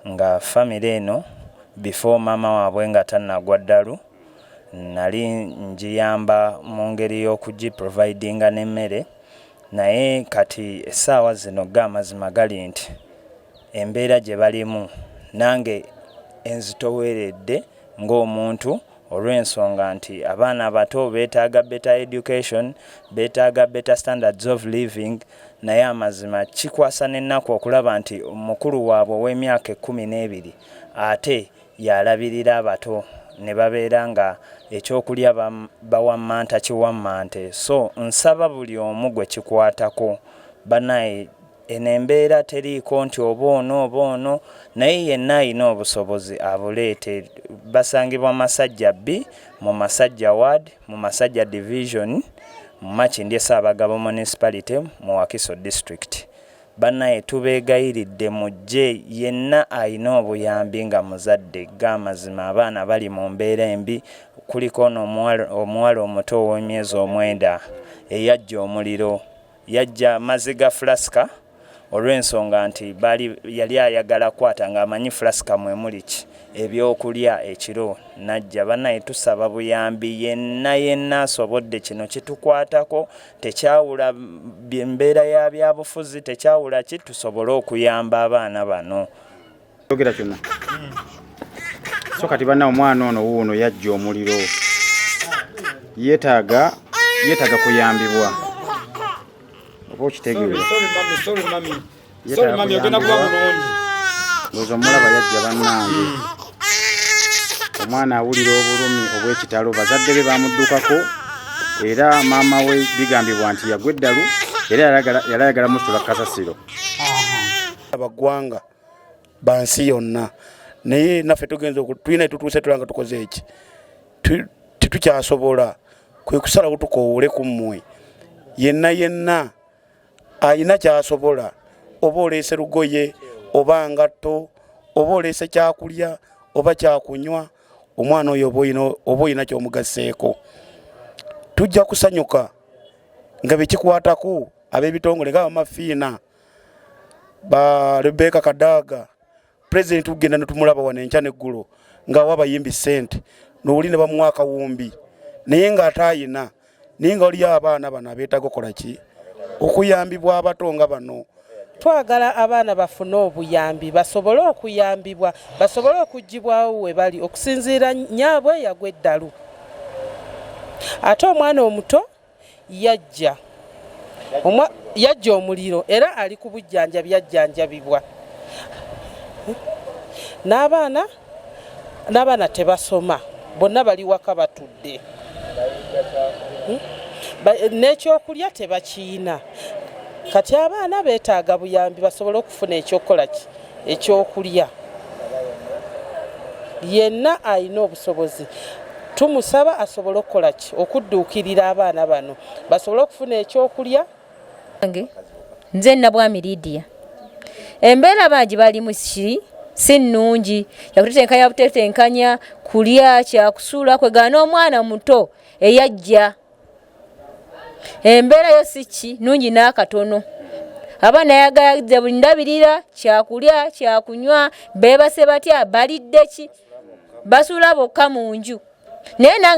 Nga famire eno, before maama waabwe nga tannagwa ddalu, nali ngiyamba mu ngeri y'okugiprovidinga n'emmere. Naye kati essaawa zino, ga amazima gali nti embeera gye balimu nange enzitoweredde ng'omuntu, olw'ensonga nti abaana bato beetaaga better education, beetaaga better standards of living. Naye amazima kikwasa n'ennaku okulaba nti mukulu waabwe ow'emyaka 12 ate yalabirira abato, ne babeera nga ekyokulya bawammanta kiwammante. So nsaba buli omu gwe kikwatako, banaye, eno embeera teriiko nti oba ono oba ono, naye yenna alina obusobozi abuleete. Basangibwa Masajja B, mu Masajja Ward, mu Masajja Division, mu Makindye Ssaabagabo Municipality, mu Wakiso District. Bannaye, tubeegayiridde mujje, yenna alina obuyambi nga muzadde. G'amazima abaana bali mu mbeera embi. Kuliko ono omuwala omuto ow'emyezi 9 eyajja omuliro, yajja mazzi ga fulasika, olw'ensonga nti bali yali ayagala kwata ng'amanyi fulasika mwe muli ki ebyokulya ekiro, najja. Bannaye, tusaba buyambi, yenna yenna asobodde. Kino kitukwatako, tekyawula mbeera ya byabufuzi, tekyawula ki, tusobole okuyamba abaana bano. Yogera kyonna. So kati banna, omwana ono wuuno yajja omuliro, yeetaaga kuyambibwa, oba okitegeera? Sorry, mummy, sorry, mummy. Yeetaaga Sorry, mummy, ogenda kuba kuyambibwa. bulungi. Ndowooza omulaba yajja. Bannange, omwana awulira obulumi obw'ekitalo. Bazadde be bamuddukako, era maama we bigambibwa nti yagwa eddalu, era yali ayagala musitula kasasiro. Abaggwanga bansi yonna, naye naffe tugenza tulina tutuuse tulanga tukoze eki. Tetukyasobola, kwe kusalawo tukoowole ku mmwe, yenna yenna ayina kyasobola, oba oleese lugoye, oba ngatto, oba oleese kyakulya oba kyakunywa, omwana oyo oba oyina kyomugaseeko, tujja kusanyuka. Nga bekikwatako ab'ebitongole nga bamafiina ba Rebeka Kadaga, Pulezidenti, tugenda netumulaba wano enkya neggulo ng'awa abayimbi ssente, nowuli ne bamuwa akawumbi, naye ng'ate ayina, naye nga waliyo abaana bano abeetaaga okola ki, okuyambibwa, abato nga bano. Twagala abaana bafune obuyambi, basobole okuyambibwa, basobole okugibwawo we bali, okusinziira nyaabwe yagwa eddalu, ate omwana omuto yajja omuliro, era ali ku bujjanjabi, yajjanjabibwa. N'abaana tebasoma, bonna bali waka batudde. N'ekyokulya tebakiina. Kati abaana beetaaga buyambi basobole okufuna ekyokukola ki, ekyokulya. Yenna alina obusobozi tumusaba asobole okukola ki, okudduukirira abaana bano basobole okufuna ekyokulya. Nze Nabwami Lidia. Embeera bangi balimu ki si nnungi, yakutetenkanya butetenkanya kulya, kyakusula, kwegaana. Omwana muto eyajja, embeera yo si ki nungi n'akatono. Abaana yagayaza buli ndabirira, kyakulya, kyakunywa, beebase batya, balidde ki, basula bokka mu nju, naye nange.